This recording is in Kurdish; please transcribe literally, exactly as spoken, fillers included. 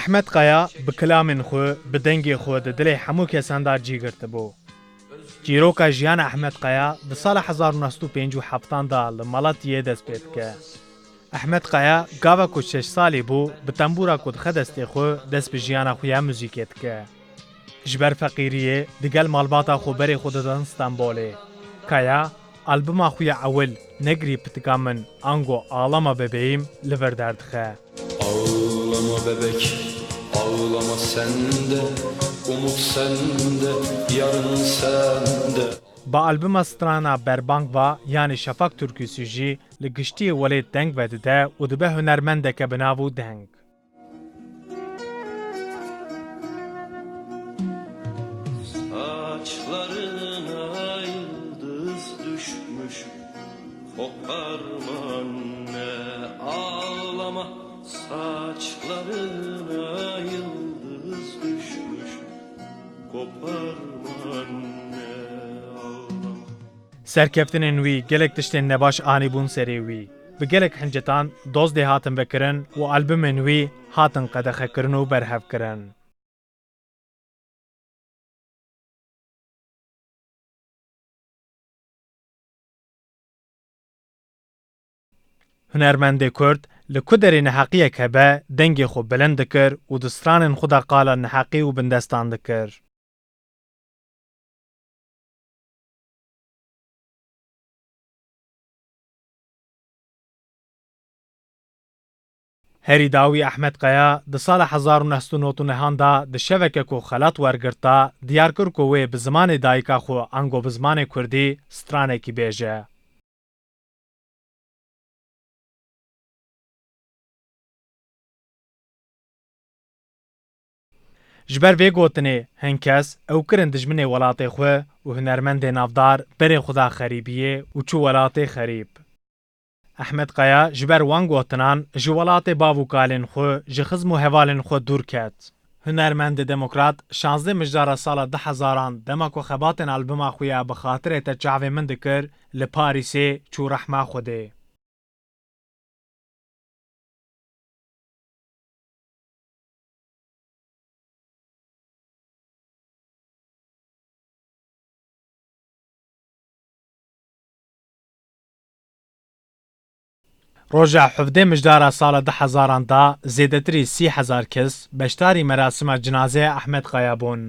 Ehmed Kaya bi kilamên xwe, bi dengê xwe di dilê hemû kesan de cî girtibû. Çîroka jiyana Ehmed Kaya di sala hezar û neh sed û pêncî û heft de li Malatiyê dest pê dike. Ehmed Kaya gava ku şeş salî bû, bi tembûra ku dixe destê xwe, dest bi jiyana xwe ya muzîkê dike. Ji ber feqîriyê digel malbata xwe berê xwe didin Stenbolê. Kaya albuma xwe ya ewil Negirî pitika min ango Ağlama bebeğim li vir derdixe. Ağlama bebek, ağlama sen de, umut sende, yarın sende. Bi albuma strana Berbang va, yanî Şafak türküsü jî li giştiyê welêt deng vedide û dibe hunermendeke bi nav û deng. Saçlarına yıldız düşmüş, koparma anne, ağlama. Saçlarına yıldız düşmüş, koparma anne, ağlama. Serkeftinên wî gelek tiştên nebaş anîbûn serê wî. Bi gelek hincetan dozdê hatin vekirin û albumên wî hatin qedexekirin û berhevkirin. Hunermendê Kurd li ku derê neheqiyek hebe dengê xwe bilind dikir û di stranên xwe de qala neheqî û bindestan dikir. Herî dawî Ehmed Kaya di sala hezar û neh sed û nod û neh de di şeveke ku xelat wergirta, diyar kir ku wê bi zimanê dayika xwe ango bi zimanê kurdî stranekî bêje. Ji ber vê gotinê hin kes ew kirin dijminê welatê xwe û hunermendê navdar berê xwe da xerîbiyê û çû welatê xerîb. Ehmed Kaya ji ber wan gotinan ji welatê bav û kalên xwe, ji xizm û hevalên xwe dûr ket. Hunermendê demokrat şazdeh mijdara sala du hezaran dema ku xebatên albuma xwe ya Bi Xatirê Te Çavê Min dikir li Parîsê çû rehma Xwedê. Roja hevdeh mijdara sala du hezaran de zêdetirî sî hezar kes beşdarî merasima cinazeya Ehmed Kaya bûn.